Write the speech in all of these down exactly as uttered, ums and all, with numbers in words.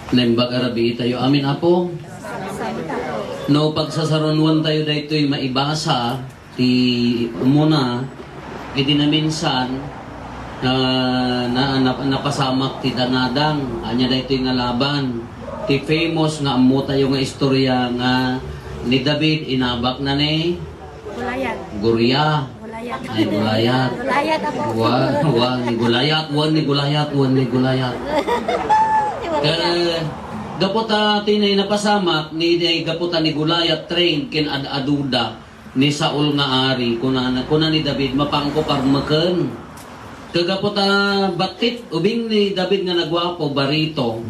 Naimbag a rabii tayo. Amin, Apo. No pagsasarunuan tayo daytoy maibasa ti umuna, idi naminsan, ah, na, na, napasamak ti danadang. Ania daytoy nga laban? Ti famous nga ammo tayo nga istorya nga ni David, inabak na ni Goliath. Guria. Goliath. Ay, Goliath. Goliath ako. Wa, wa, ni Goliath, wa, ni Goliath, wa, ni Goliath. Ni Goliath. Ket, gapu ta ti napasamak ni, ni gapu ta ni Goliath trained ken ad-aduda ni Saul nga ari, kuna, kuna ni David, "Mapanko parmeken." Ket gapu ta battit, ubing ni David nga naguapo, barito,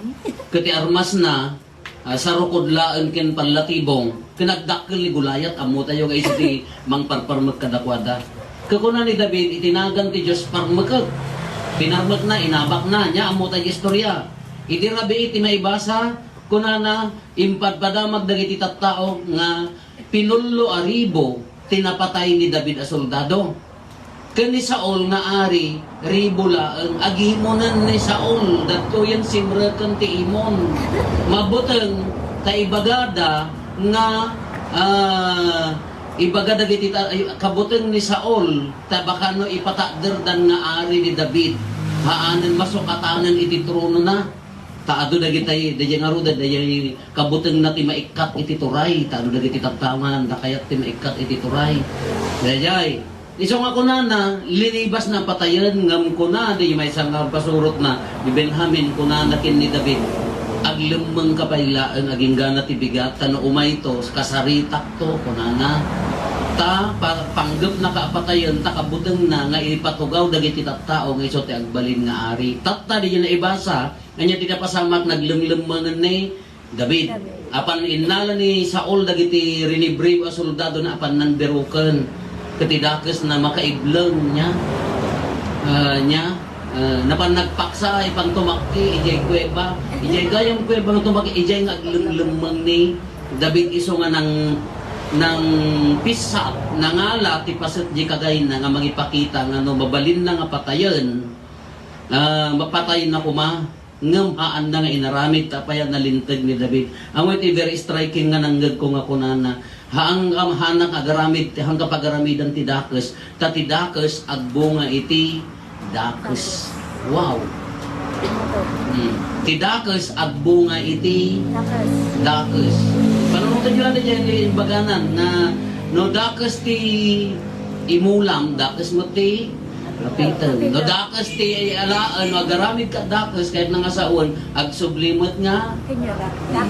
ket ti armasna, ah, sarukod laeng ken pallatibong, ken agdakkel ni Goliath, ammo tayo nga isu ti mangparparmek kadakuada. Ket kuna ni David, "Iti nagan ti Dios, parmekek." Pinarmekna, inabakna, nia, ammo tayo istorya. Idi rabii ti maibasa, kunana, impadpadamag dagiti tattao nga pinullo a ribu ti napatay ni David a soldado. Ken ni Saul nga ari, ribu laeng. Agimonen ni Saul, dagtoyen simreken ti imon. Mabuteng ta ibagada nga, ah, ibaga dagiti ta-, ay, kabuteng ni Saul, ta bakano ipatakderdan nga ari ni David. Haanen masukatanen iti tronona. Ta adu dagitay, daydiay ngarud, daydiay kabutengna ti maikkat iti turay, ta adu dagiti tattao nga nanda kayat ti maikkat iti turay. Daydiay, isu nga kunana, linibasna patayen, ngem kuna, daydiay maysa nga pasurotna, ni Benjamin, kunana ken ni David, "Aglemmengka pay laeng, aginggana ti bigat, ta no umayto, kasaritakto," kunana. Ta, pa-, panggepnaka a patayen, ta kabutengna nga ipatugaw dagiti tattao nga isu ti agbalin nga ari. Tatta, daydiay naibasa, Ania ti napasamak, naglemlemmengen ni David. David. Apan innala ni Saul dagiti rinibriw a soldadona, apan nanbiruken. Ket ti dakesna makaibleng, nia. Ah, nia. Ah, napan nagpaksa, ipan tumakki, idiay kuweba. Idiay gayam kuweba nga tumakki, idiay nga aglemlemmeng ni David isu nga nang-, nangpissat, nangala ti paset di kagayna nga mangipakita nga no mabalinna nga patayen, ah, mapatayna koma. Ngem haanna nga inaramid ta apay a nalinteg ni David. Amo iti very striking nga nangngegko nga kunana, "Haan nga, haanna nga agaramid, haan nga pagaramidan ti dakes, ta ti dakes agbunga iti dakes." Wow! Hmm. "Ti dakes agbunga iti dakes." Panunotenyo la daydiay imbaganan nga no dakes ti imulam, dakes met ti Apitem. No dakes ti alaen, no agaramid ka dakes, kayatna nga sawen, agsubli met nga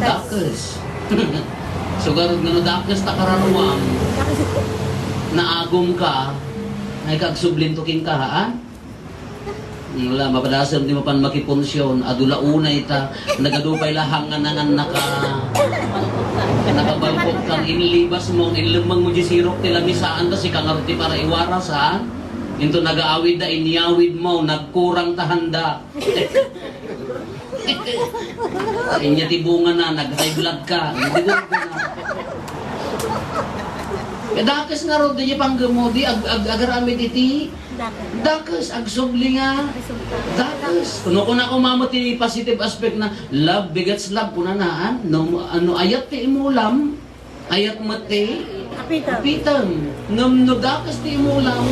dakes. Sugarod nga no dakes ta kararuam, naagum ka, ay ka agsublinto kenka, haan? Wala, mapadasem ti mapan makipunsion, adu la unay ta, nagadu pay la hangan nga naka-, nakabalkot kan inlibas mo, inlemmeng mo di sirok ti lamisaan, ta sika ngarud ti para iwaras, ha? Into nagaawid da, inyawid mo, nagkurang ta handa. Inya ti bunga na, nag-high blood ka. Hindi ko na. Kadakes ngarud, di panggem mo, di ag-, ag-, agaramid iti Dakes. Dakes, agsubli nga. Resulta. Dakes. Kuno, kuno, koma met ti positive aspect na, love begets love, kunana, no, no ayat ti imulam, ayat met ti apitem. Apitem. Ngem no dakes ti imulam,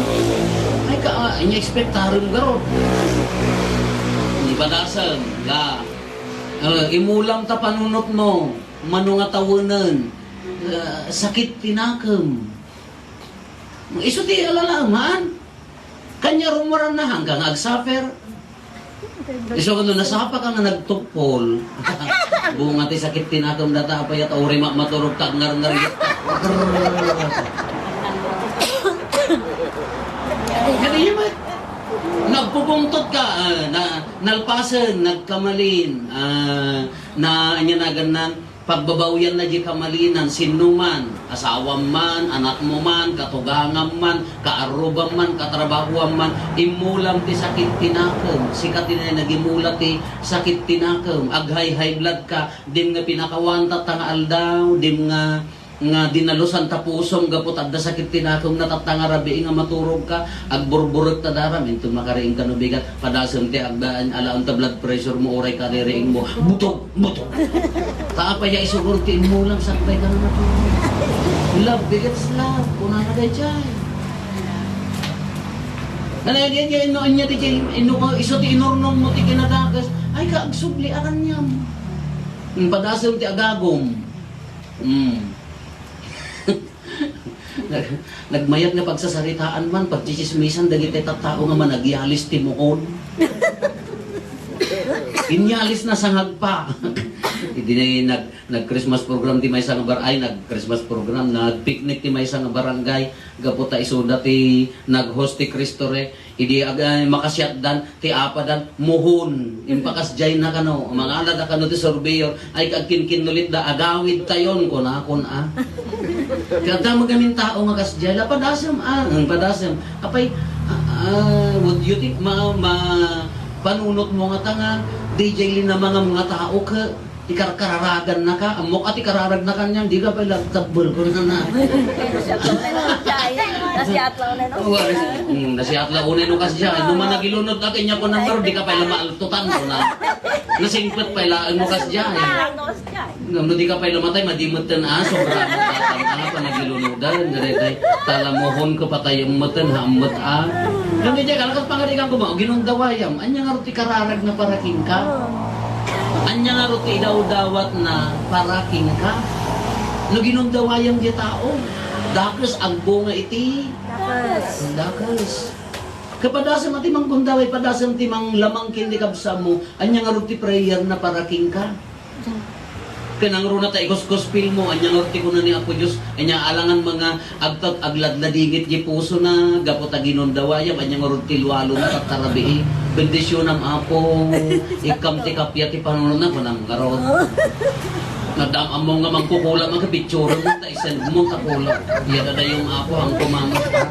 ay ka, ah, inya expectarem garud. Ipadasem, la. Eh, imulam ta panunot mo, mano nga tawenen, eh, sakit ti nakem. Isu ti alalaman. Kanya rumuran na hanggang ag-suffer. Isu kuno nasapa ka nga nagtupol. Bunga ti sakit ti nakem data, apay a ta uray ma-, maturog ta agngarngar. Kadi yun, eh. Nagpupungtot ka, ah, na, nalpasen, nagkamalin, ah, na, anya nagannan, Pagbabawian na di kamalinan, sinno man, asawam man, anakmo man, katugangam man, kaarrubam man, katrabahuam man, imulam ti sakit ti nakem, sika ti nagimula ti sakit ti nakem, ag-high, high blood ka, dim nga pinakawan tatta nga aldaw, dim nga, nga dinalusan ta pusom gapu ta adda sakit ti dakemna, tatta nga rabii nga maturogka, agburburek ta daram, inton makariing ka no bigat, padasem ti agdaan, alaen ta blood pressure mo, uray kaririing mo, butog, butog. Ta apay ya isuron ti immulam, sakbay ka na maturog. Love begets love, kunana daydiay. Ano, yan, yan, yan, no, anya, di, di, ino, iso ti inurnong mo ti kinadakes, ay, ka, agsubli, akanyan. Padasem ti agagum. Mm. Nag-, nagmayat nga pagsasaritaan man, pagtsitsismisan dagiti tattao nga managyalis ti muhon. Inyalisna sangagpa. Idi nag-, nag-Christmas program ti maysa nga bar-, ay, nag-Christmas program, nag-picnic ti maysa nga barangay, gapu ta isuda ti nag-host ti Cristo Rey. Idi ag-, ay, makasiatdan, ti apadan, muhon. Impakasdiayna kano, manganada kano ti surveyor, ay, agkinkinnulitda, agawidtayon, kunakon, a. Ti adda met ngamin tao nga kasdiay, la padasem, a, ang padasem. Apay, a, a, what do you think, ma-, ma-, panunot mo nga ta nga, diay linamangam nga tao, ke, ikarkararaganna ka, ammok a ti kararagna kanian, di ka pay la agtabbel, kunana. Nasiatla unay, no? Wa-, mm, nasiatla unay no kasdiay. No managilunod a kaniak, kunana, di ka pay la maaltotan, kunana. Nasingpet pay laeng no kasdiay. Ngem no di ka pay la matay, madi metten, a, sobra met a, a, panagilunodan, daydiay, talamuhon ko patay metten, hammet, a. Ngem diay, kalakas pangarigan ko, ma-, ginundawayam, ania nga ti kararagna para kenka? Ania ngarud ti idawdawatna para kenka? No ginundawayam diay tao, dakes agbunga iti Dakes. Dakes. Kapadasem a ti manggundaway, padasem ti manglamang ken ni kabsatmo, ania ngarud ti prayerna para kenka? Ken nangruna ta ikuskuspilmo, ania ngarud ti kuna ni Apo Dios, ania alangan mga agtat-, agladladingit di pusona, gapu ta ginundawayam, ania ngarud ti lualona, tatta rabii. Bendisionam, Apo, ikkam ti kappia ti panunotna, kunam ngarud. Nadam-, ammo nga mangkukula, mga picture mo, ta isend mo, ta kula. Iya, dadayong Apo, ang kumamot ka.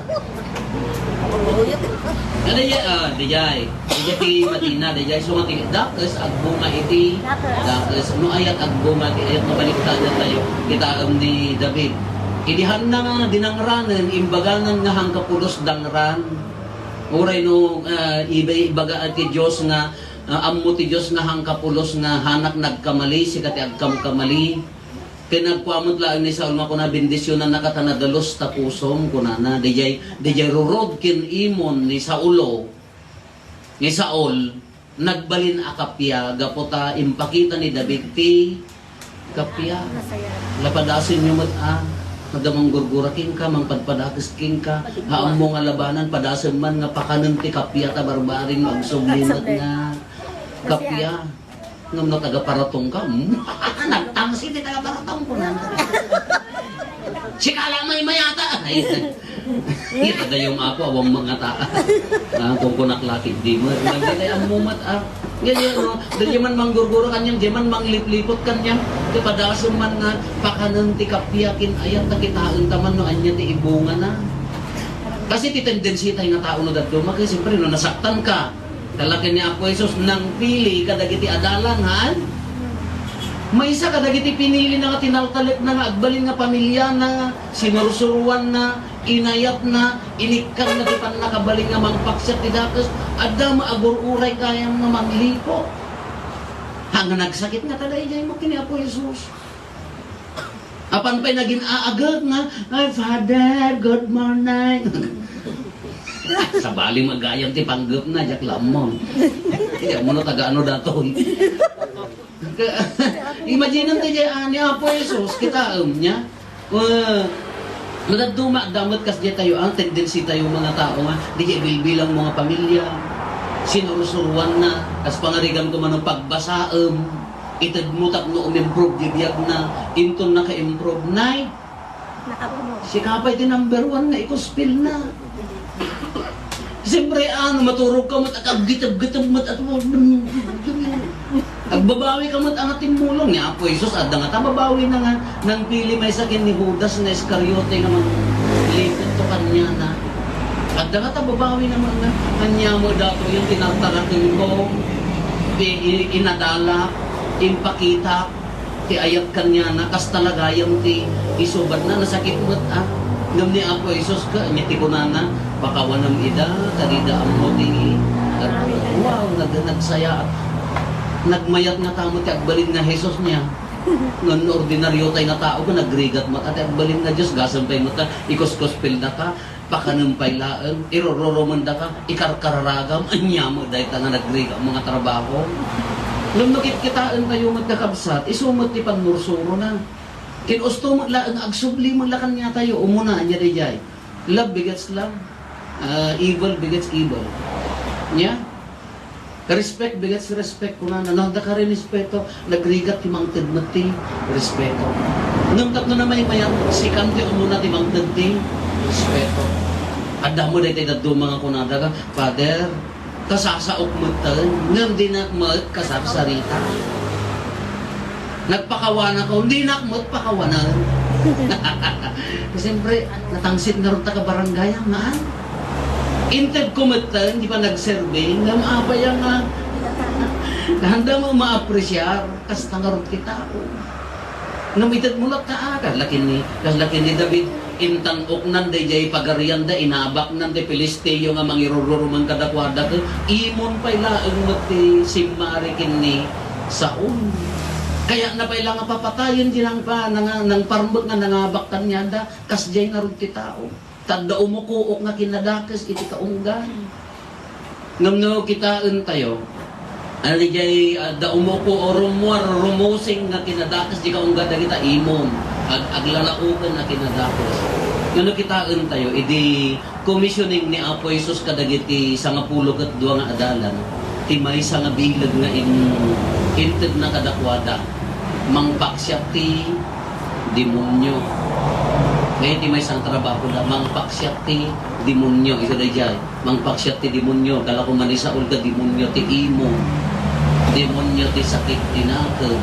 Ano iya, ah, dijay. Daydiay ti madina, daydiay so nga ti dakes agbunga iti Dakes. Dakes. No ayat agbunga ti ayat, mabaliktadtayo. Kitaem ni David. Idi Hanna nga dinangranen, imbaganan nga hangkapulos dangran. Uray no, ah, iba-, ibaga ti Dios nga, ah, ammo ti Dios nga hangkapulos nga hanak nagkamali, sika ti agkamkamali. Ken nagkua met laeng ni Saul nga kuna, "Bendisionannaka ta nadalus ta pusom," kunana. Daydiay, daydiay rurod ken imon ni Saulo. Ni Saul, nagbalin a kappia gapu ta impakita ni David ti kappia. Nasaya. La padasenyo met a, adda manggurgura kenka, mangpadpadakes kenka, ha ammo nga labanan, padasem man nga pakanen ti kappia ta barbareng agsubli met nga kappia. Ngem no taga-Paratong ka, hmm? Nagtangsi ti taga-Paratong, kunana. Sika la maymayata. Ay, ita dayum, Apo, awan mangata. Ah, kunkunak lakit di mo. Nagdagay ammo met, ah. Nga di, ano, di man manggurgura kaniam, di man mangliplipot kaniam. Ti padasem man nga pakanen ti kappia ken ayat ta kitaen ta man no ania ti ibungana. Kasi ti tendency tayo nga tao no dadduma, kaya siyempre no nasaktan ka, Talaken ni Apo Jesus, nangpili kadagiti adalan, han? Maysa kadagiti pinilina nga tinaltalekna nga agbalin nga pamiliana, sinursuruanna, inayatna, inikkanna ti pannakabalin nga mangpaksiat ti dakes, adda maagur-uray gayam nga manglipo. Ha, nga nagsakit nga ta daydiay mo ken ni Apo Jesus. Apan pay nagin-aagek nga, "Ay, Father, good morning." Sabali met gayam ti panggepna, diak la ammon. Diak ammo no taga ano datoy. Imagine ti, ah, ni Apo Jesus, kitaem nia. Eh, no dadduma, adda met kasdiay tayo, ang tendency tayo mga tao nga, di kay bilbilang mga pamilya, sinursuruanna, kas pangarigan ko man ang pagbasaem. Itedmo tapno umimprove di biagna, inton naka-improve, nay, Nakapuno. Sika pay ti number one nga ikuspilna. Siyempre, ano, maturog ka met, agagiteb-giteb met, at agbabawi ka met, angat timmulong ni Apo Jesus, adda nga ta babawi na nga, nangpili maysa ken ni Judas nga Iscariote nga manglipot to kaniana. Adda nga ta babawi na nga, ania mo dato yung tinartaraken ko, i-, i-, inadala, impakita, ti ayat kaniana, kasta la gayam ti Isubatna, nasakit met, ah. Ngem ni Apo Jesus ket ania ti kunana, "Pakawanem ida, ta dida ammo ti," wow, nag-, nagsayaat. Nagmayat ngata met ti agbalin nga Jesus nia. Ngem no ordinario tay nga tao, nagrigat met ti agbalin nga Dios, gasem pay met ta, ikuskuspil daka, pakanem pay laeng, irururumen daka, ikarkararagam, ania met dayta nga nagrigat nga trabaho. Ngem no kitkitaentayo met, kakabsat, isu met ti pannursurona. Ken usto met laeng nga agsubli met la kaniatayo, umuna, ania daydiay? Love begets love. Ah, evil begets evil. Nia? Respect begets respect, kunana. No, adda ka rin respeto, nagrigat ti mangted met ti respeto. Ngem tapno namaymayat, sikan ti umuna ti mangted ti respeto. Adda mo daytoy dadduma nga kunada ka, "Father, kasasaok metten, ngem dinak met kasarsarita. Nagpakawanakon, dinak met pakawanen." Siyempre, natangsit ngarud ta kabarangay, maan. Intedko metten, di ba, nagserbi, ngem apay nga, handa mo maapresiar, kasta ngarud ti tao. Ngem ited mo latta, ah, kasla ken ni, kasla ken ni David, intan-oknan daydiay pagarianda, inabaknan ti Filisteo nga mangirururuman kadakuada, ket imon pay laeng met ti simmari ken ni Saul. Kayatna pay la nga papatayen ti nangpa-, nanga-, nangparmek nga nangabak kaniada, kasdiay ngarud ti tao. Ta adda umukuok nga kinadakes iti kaunggan. Ngem no kitaentayo, daydiay adda umuko o rummuar, rumusing nga kinadakes di kaungga dagita imon, ag-, aglalaoken a kinadakes. Ngem no kitaentayo, idi commissioning ni Apo Jesus kadagiti sangapulo ket dua nga adalan, ti maysa nga bileg nga in-, intedna kadakuada, mangpaksiat ti demonio. Ngay ti maysa nga trabaho da, mangpaksiat ti demonio. Isu daydiay, mangpaksiat ti demonio. Kala ko man ni Saul nga demonio ti imo. Demonio ti sakit ti nakem.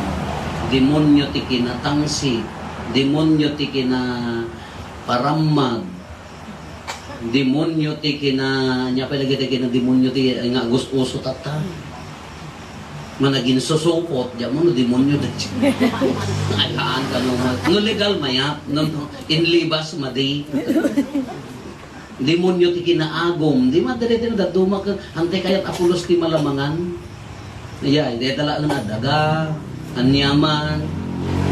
Demonio ti kinatangsit. Demonio ti kinaparammag. Demonio ti kina-, ania pay lagi ti kina-, demonio ti, ay, nga agus-uso tatta. Managinsusupot, diak mo no demonio daydiay. Ay, haan ka no, ma-, no legal, mayat, no, no, inlibas, madi. Demonio ti kinaagum, di madali ti nadadduma ka, antay kayat a pulos ti malamangan. Iya, dayta laeng a daga, aniaman.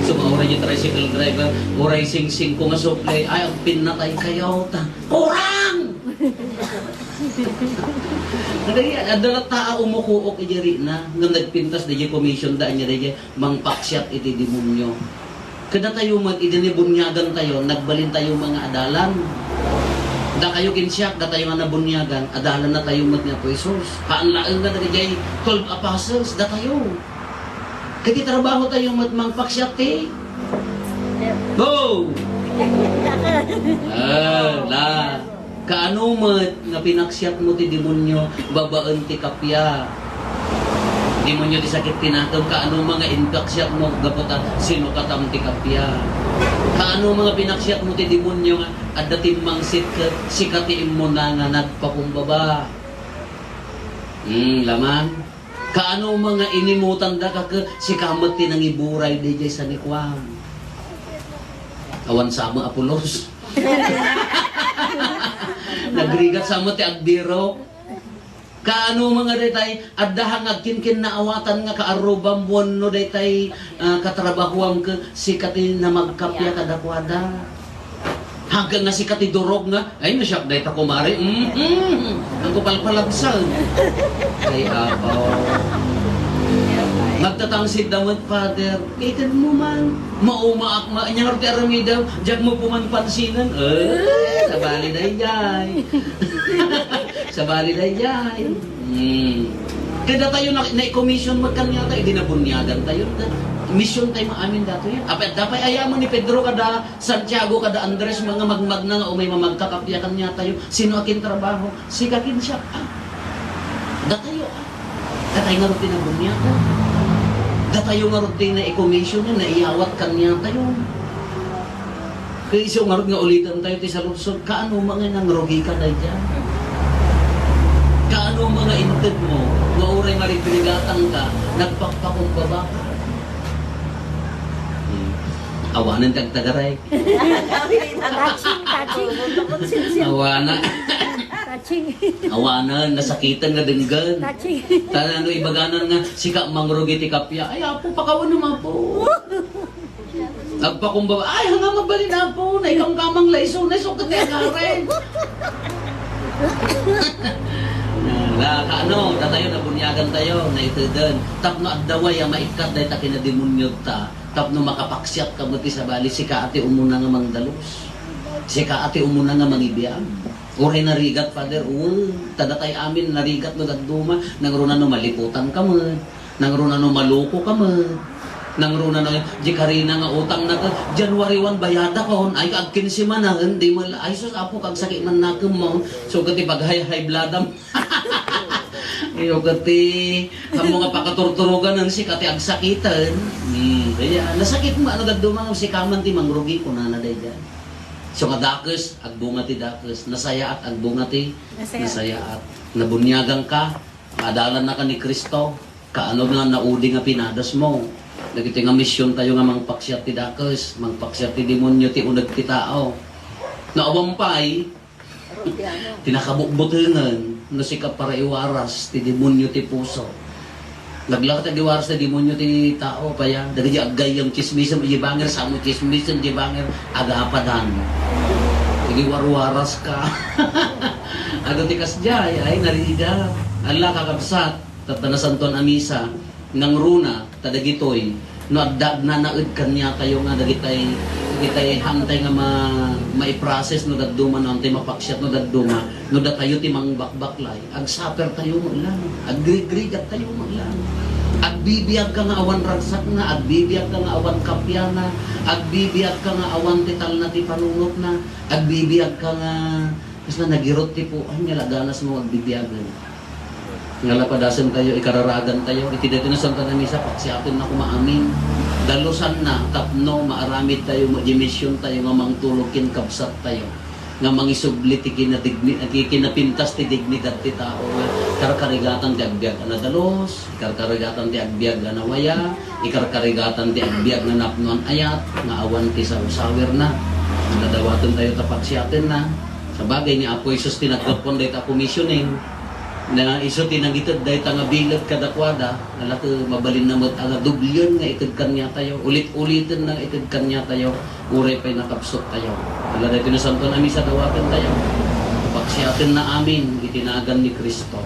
So, uray diay tricycle driver, uray singsingko nga sukli, ay, agpinnatay kayo, ta, kurang! Daydiay, adda latta a umukuok idiay rikna, ngem nagpintas daydiay commission da, ania daydiay, mangpaksiat iti demonio. Kadatayo met, idi nabuniagantayo, nagbalintayo nga adalan. Dakayo ken siak, datayo nga nabuniagan, adalannatayo met ni Apo Jesus. Haan laeng nga dagiti twelve apostles, datayo. Ket ti trabahotayo met mangpaksiat ti. Go! Ah, la. Kaano met nga pinaksiatmo ti demonio babaen ti kappia? Demonio ti sakit ti nakem, kaano met nga impaksiatmo gapu ta sinukatam ti kappia? Kaano met nga pinaksiatmo ti demonio nga adda timmangsit ket sika ti immuna nga nagpakumbaba? Hmm, laman. Kaano met nga inimutandaka ket sika met ti nangiburay daydiay sanikuam? Awan sama a pulos. Nagrigat sa met ti agbirok. Kaano met nga daytay, adda nga agkinkinnaawatan nga kaarrubam wenno daytay, ah, katrabahuam ket sika ti namagkappia kadakuada. Hanggang nga sika ti durog nga, "Ay, no siak dayta, kumare, mm, mm, ang kupalpalabsan." Ay, apo. Magtatangsit da met, Father. Ited mo man. Maumaak ma-, anya nga ti aramidam, diak mo puman pansinen. Eh, sabali daydiay. Sabali daydiay. Hmm. Kada tayo na, na-commission met kaniatayo, idi nabuniagantayo. Mission tayo maamin dato yan. Apay, dapay ayaman ni Pedro kada Santiago kada Andres, mga magmagna nga umay mamagkakappia kaniatayo. Sino a kintrabaho? Sika ken siak, ah. Datayo, ah. Datay ngarud ti nabuniagan. Datayo ngarud ti nai-commission, naiyawat kaniatayo. Kaya isu ngarud nga ulitan tayo ti saludsod, kaano man nga nangrugika daydiay? Kaano man nga inted mo nga uray marigrigatangka, nagpakpakumbabaka? Hmm. Awanen ti agtagaray. Touching, touching. Awana. Touching. Awanen, nasakiten nga denggen. Touching. Tan no ibaganan nga, sika mangrugi ti kappia. Ay, Apo, pakawanem, Apo. Agpakumbaba, ay, haan nga mabalin, Apo, naikamkamang la isu, na isu ket ti agaren. La, kaano, datayo, nabuniagan tayo, naiteden. Tapno adda way a maikkat dayta kinademoniota, tapno makapaksiat ka met ti sabali, sika ti umuna nga mangdalus. Sika ti umuna nga mangibiag. Uray narigat, Father, wen, ta datay amin narigat no dadduma, nangruna no maliputan ka met. Nangruna no maloko ka met. Nangruna no, di karina nga utang na ka, January one, bayada ka, hon, ay, agkinsi man, ah, hindi mo, ay, sus, Apo, kagsakit man nakem mo. So, kati pag high, high blood am. Iyo, kati, amo nga pakaturturugan, ang sika ti agsakiten. Hmm, kaya, nasakit mo, ano, dadduma, sika man ti mangrugi, kunana, daydiay. So, nga dakes, agbunga ti dakes. Nasayaat, agbunga ti Nasayaat. nasayaat. Nabuniagan ka, adalan na ka ni Cristo. Kaano nga naudi nga pinadas mo? Dagiti nga mision tayo nga mangpaksiat ti dakes, mangpaksiat ti demonio ti uneg ti tao. No awan pay, ti nakabutbutengen, no sika para iwaras ti demonio ti puso. Naglakat nga iwaras ti demonio ti tao, paya, dagiti aggayyem, chismisem, iti banger, samo chismisem, iti banger, agapadan. Iti warwaras ka. Adu ti kasdiay, ay, narida. Ala, kakabsat. Tatta Nasantoan a Misa, nangruna, ta dagitoy, no adda agnanaed kaniatayo nga dagitay, dagitay haantay nga ma-, maiprocess no dadduma, no haantay mapaksiat no dadduma, no datayo ti mangbakbaklay, agsuffer tayo met lang, agrigrigat tayo met lang. Agbibiag ka nga awan ragsakna, agbibiag ka nga awan kapiana, agbibiag ka nga awan ti talna ti panunotna, agbibiag ka nga kasla nagirot ti puan nga laganas mo agbibiagen. Nga lapadasentayo, ikararagantayo, iti daytoy Nasantoan a Misa, paksiatenna koma amin. Dalusanna, tapno maaramidtayo, met di misiontayo nga mangtulog ken kabsattayo, nga mangisubli ti kinadigni-, ki-, kinapintas ti dignidad ti tao, nga karkarigatan ti agbiag a nadalus, karkarigatan ti agbiag a nawaya, ikarkarigatan ti agbiag nga napnoan ayat, nga awan ti sawsawirna. Nga dawatentayo ta paksiatenna. Sabagay, ni Apo Jesus ti naggapuan dayta a commissioning, na isu ti nangited dayta nga bileg kadakuada, nga laki mabalinna met a nga dublien nga ited kaniatayo, ulit-uliten nga ited kaniatayo, uray pay nakabsottayo. Ala, daytoy Nasantoan a Misa, dawatentayo. Paksiatenna amin iti nagan ni Cristo.